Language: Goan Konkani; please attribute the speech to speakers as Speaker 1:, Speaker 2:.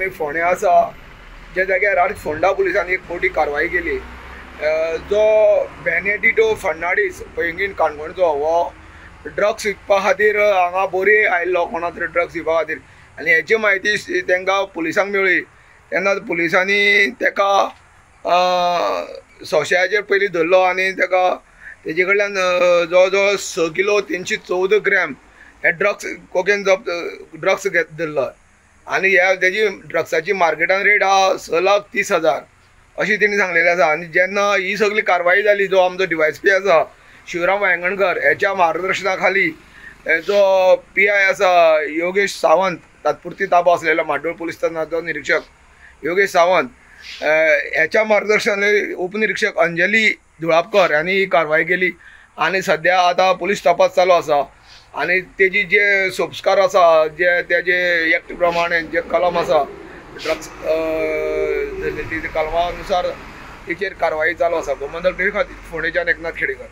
Speaker 1: फोंडें आसा ज्या जाग्यार आज फोंडा पुलिसांनी एक मोठी कारवाई केली. जो बेनेडिटो फर्नांडीस पैंगीण काणकोणचो हो ड्रग्स विकपा खातीर हांगा बोरये आयिल्लो कोणा तरी ड्रग्स विकपा खातीर आनी हेची म्हायती तांकां पुलिसांक मेळ्ळी तेन्ना पुलिसांनी ताका संशयाचेर पयलीं धरलो आनी ताका तेजे कडल्यान जवळ जवळ 6 किलो 314 ग्रॅम हे ड्रग्स कोकेन जप्त ड्रग्स धरलो आनी ह्या तेजी ड्रग्साची मार्केटान रेट आहा 6,30,000 अशी तेणी सांगलेली आसा. आनी जेन्ना ही सगळी कारवाई जाली, जो आमचो DYSP आसा शिवराम वायंगणकर हेच्या मार्गदर्शना खाली जो PI आसा योगेश सावंत, तात्पुरती ताबो आसलेलो म्हाड्डोळ पुलीस स्टेशनाचो निरीक्षक योगेश सावंत हेच्या मार्गदर्शनाखाली उपनिरीक्षक अंजली धुळापकर हांणी ही कारवाई केली आनी सद्या आतां पुलीस तपास चालू आसा आनी तेजी जे संस्कार आसा, जे तेजे एक्ट प्रमाणे जे कलम आसा ड्रग्स ते कलमा अनुसार तेचेर कारवाई चालू आसा. गोमंतक टीव्ही खातीर फोंडेच्यान एकनाथ खेडेकर.